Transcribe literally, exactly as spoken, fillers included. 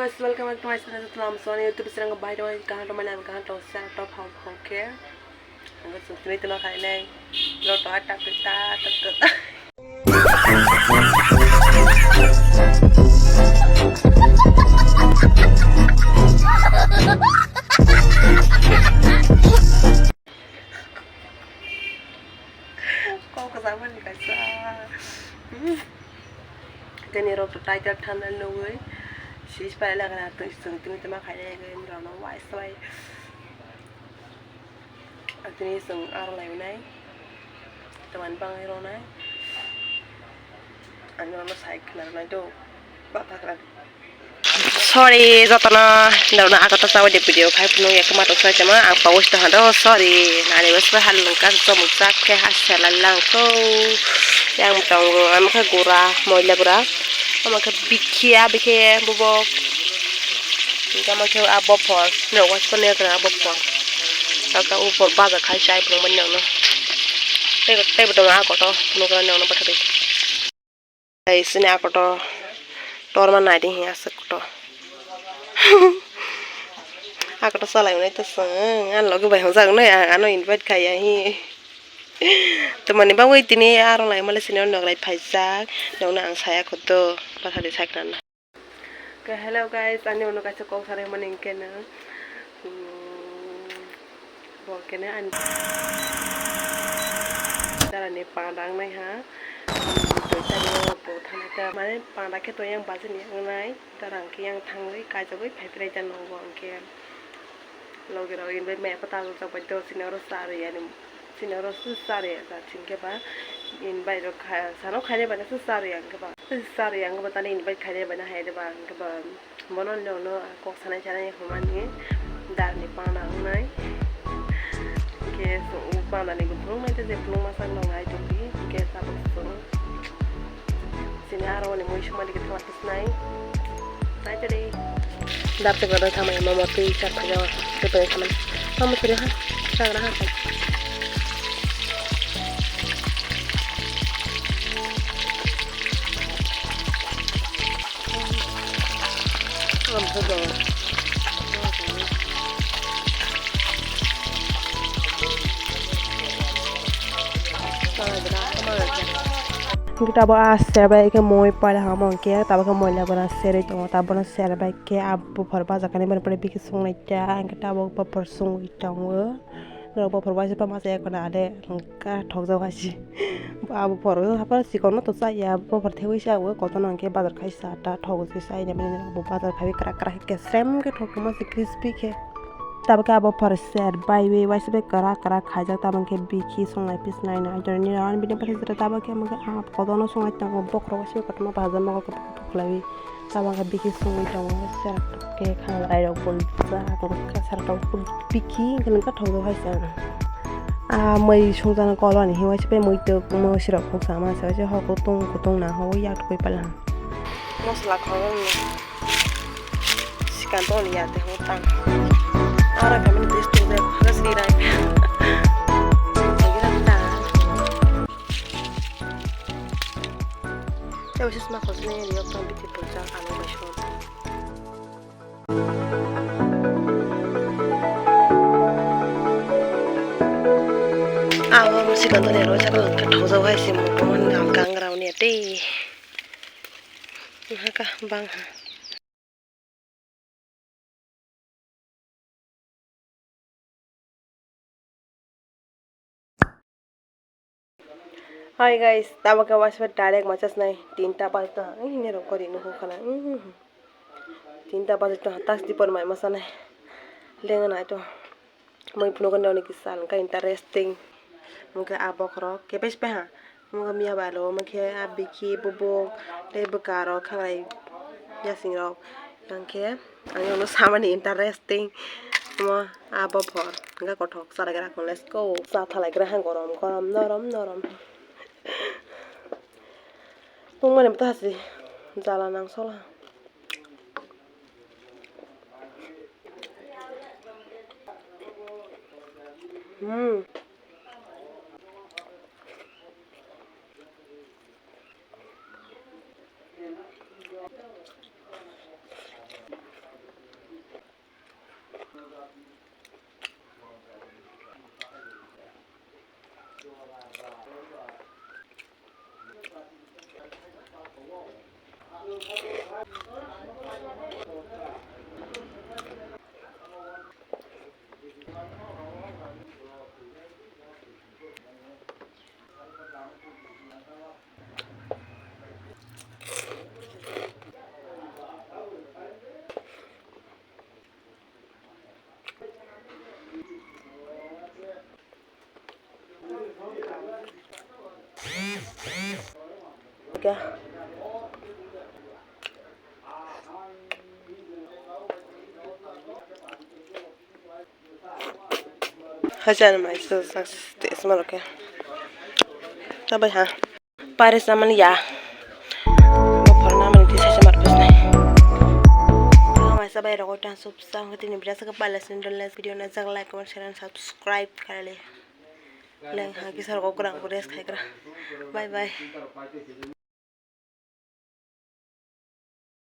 Guys, welcome back to my channel. Tulam soni YouTube channel bai tong, kahan tong, mane kahan tong, sa top hau hau ke. Ang sutri tino khai nai. Lo to ta ta ta ta ta. Kok kwchangmani kaisa. Tini rok to title thumbnail nugwi sis pai lagana twi chwng tini tama khainai rok no wai swbai. Tini chwng aro lainai. Tamani bangwi rwnai. Ani rok no sai khna rwnai do. Ba bagra. Sorry, jotono norokno agota chawi de video khai phunuk ya kwma tong sai tongma ang pawi tong hado, sorry. Nani bwswk halung ka chomok jak khe ha sela lang kho. Yang tongo, ang khe gura, moila gura. Omo khe bikhi, a bikhe bubok. Hingke omo khe a bophor, norok waisukha nai khe a bophor. Saka upor baja khai chai phunukmani nokno. Tei, teibo tongo a kotor, phunukjak nokno bwtharwi. Tei sini a kotor torma naidi hiya aswk kotor. A kotor salai hwnwi to chwng ani logi bai hwnjak nai ang ano invite khaiya hi. Tamani bagwi tini aro lai male sini o nokrai phaijak nokno ang saya kho to bwtharwi sakna. Khe hello guys, ani ulo kaisa kok sanai mani hwnkhe no, hmm, bo khe no ani darani panda wngnai ha, hmm, twi tamo bo thanai ta, mane panda khe to yang bachani wngnai, dara hwnkhe yang thangwi kaijagwi phaiphrai ta nongo hwnkhe logi rok invite maya pata ajak bai do sini oro charwi ani. Sini oro su sari ya, ta chingke ba invite rok kha, sano khainai bai no su sari ya, hwnkhe ba sari ya, hwnkhe ba tani invite khainai bai no hai de ba, hwnkhe ba bono no no kok sanai sanai hwnmani darni panda wngnai. Hwnkhe chwng panda ni buphuru wngnai tei je phunukma sak no nai tongdi, hwnkhe tabuk chwng sini aro ni mui sumani khe thangma. Nai. Nai tadi. Dap tengah dah sama mama tu ikat aja. Kita sama. Mama sudah ha. Sana ha. Mama sudah. Hwnkhe tabuk a serbai khe mui paila hamo hwnkhe tabuk khe moila gora serwi tongo, tabuk bono serbai khe a buphar bajakani bini pore bikhi songnaikha, hwnkhe tabuk buphar songwi tongo. Norok buphar waisa masa ekhono ade hwnkha thokjak waisi. A buphar haphar chikon no to chaya, buphar thaiwi se abo kotorno hwnkhe bazar khai sa ta thok se chai nai mani bo bazar khai krak krak khe kesrem khe thok tongma se crispy khe. Tabuk khe abo phor ser baiwi waisa bai kwrak kwrak khaijak, tabuk khe bikhi songnai pisnai nai jorni rani bini bwsajwk tabuk khe omo khe ah kotorno songnai tongo, bokhorok waisa bai kotorma bahajan mokol kwbangma phuklaiwi tabuk khe bikhi songwi tongo, serak tok khe khanglairok buljak wngkha, serak tok bikhi wngkha thokjak hai se. Ah mui songjaknai kolani hinwi waisa bai muitwk mwsirok khuksa mansa waisa hor kutung kutung nang hoi yak twi pailai. Mosla khoroknwi. Sikan to ni yate ho tang. Aro kami ni tis tu de hagas ni rai. Lagi ram ta. Te usis ma khos ni ni yok tang biti pulsa alo bai shor. Awo sikan to ni aro chakal ka thojau hai sim ko man gam kang rau ni ate. Haka bang ha. Hi guys, tamo khe waisa direct ma chasnai tinta bajta, eh, nini rok kori nuhu khana, hmm. Tinta bajta tas dipor mai ma sanai, lenga nai to. Mui phunukgwi nini kisa hwnkhe interesting. Hwnkhe a bokhorok kebes peha. Hwnkhe miya bai lo, hwnkhe a bikhi, bubuk, tei bwkarok, khanglai yasingrok. Hwnkhe ang nono samani interesting. Omo a bophor hwnkhe kothok chalaikra kho, let's go. Cha thalaikra ha gorom gorom, norom norom. Tongmani bwtha se jala nang sola. Hmm. Hajar mai so sak te sma roke. Sabai ha. Paris na mani ya. Mo phorna mani tisa se mar pes nai. Tama sabai rogo tan sup sa hoti ni biasa ke pala sindon les video na jak like, comment, share and subscribe kare le. Leng ha kisa rogo kurang kures khai kra. Bye bye.